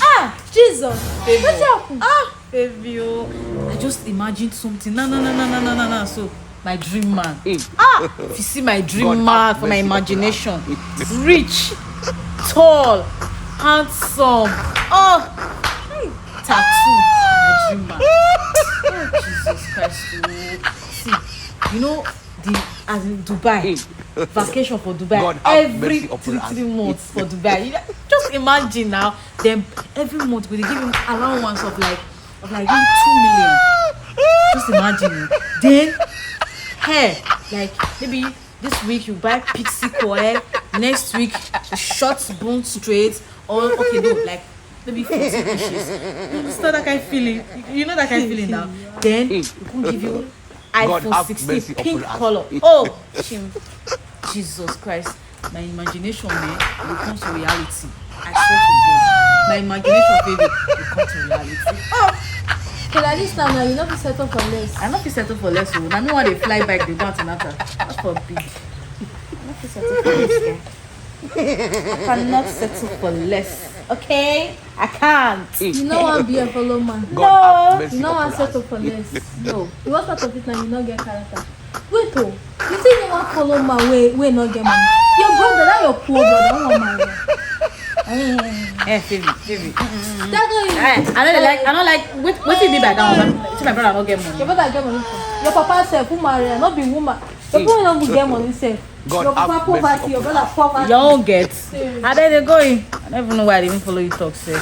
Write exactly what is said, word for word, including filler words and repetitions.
Ah, Jesus. Wetin happen? Ah, baby, oh. I just imagined something. Na, na, na, na, na, na, na, na. So, my dream man. Ah, if you see my dream man for my imagination, rich, tall, handsome. Oh, hey, tattoo, my dream man. Oh, Jesus Christ. Oh. See, you know, the as in Dubai, vacation for Dubai every three three months for Dubai. You know, just imagine now, then every month we dey give him allowance of like of like maybe two million. Just imagine. Then, hey, like maybe this week you buy pixie coil, next week you short bone straight, or okay, no, like maybe forty inches. You understand that kind of feeling? You know that kind of feeling now. Then we can give you iPhone sixteen pink color. Oh, shame. Jesus Christ. My imagination, man, will come to reality. I swear to God. My imagination, baby, will come to reality. Oh, so like this time now, you no fit settle for less. I no fit settle for less. Oh, now me want to fly back the down to Nata. God forbid. I no fit settle for less. Oh. I cannot settle for less. Okay? I can't. You no wan be a follow man. No. You no wan settle for less. No. The worst part of it now, you no get character. Wait, oh, you think you wan follow man wey wey no get money? Your brother, that your poor brother, who wan marry am? Eh, Femi, Femi. That guy. Eh, I don't like, I don't like. Wait, what do you mean by that one? See, my brother no get money. Your brother get money for? Your papa sef, who marry am? No be woman. Your papa no even get money sef. Your papa poverty, your brother poverty. Your own get. I beg they go in. I don't even know why I even follow you talk, sir.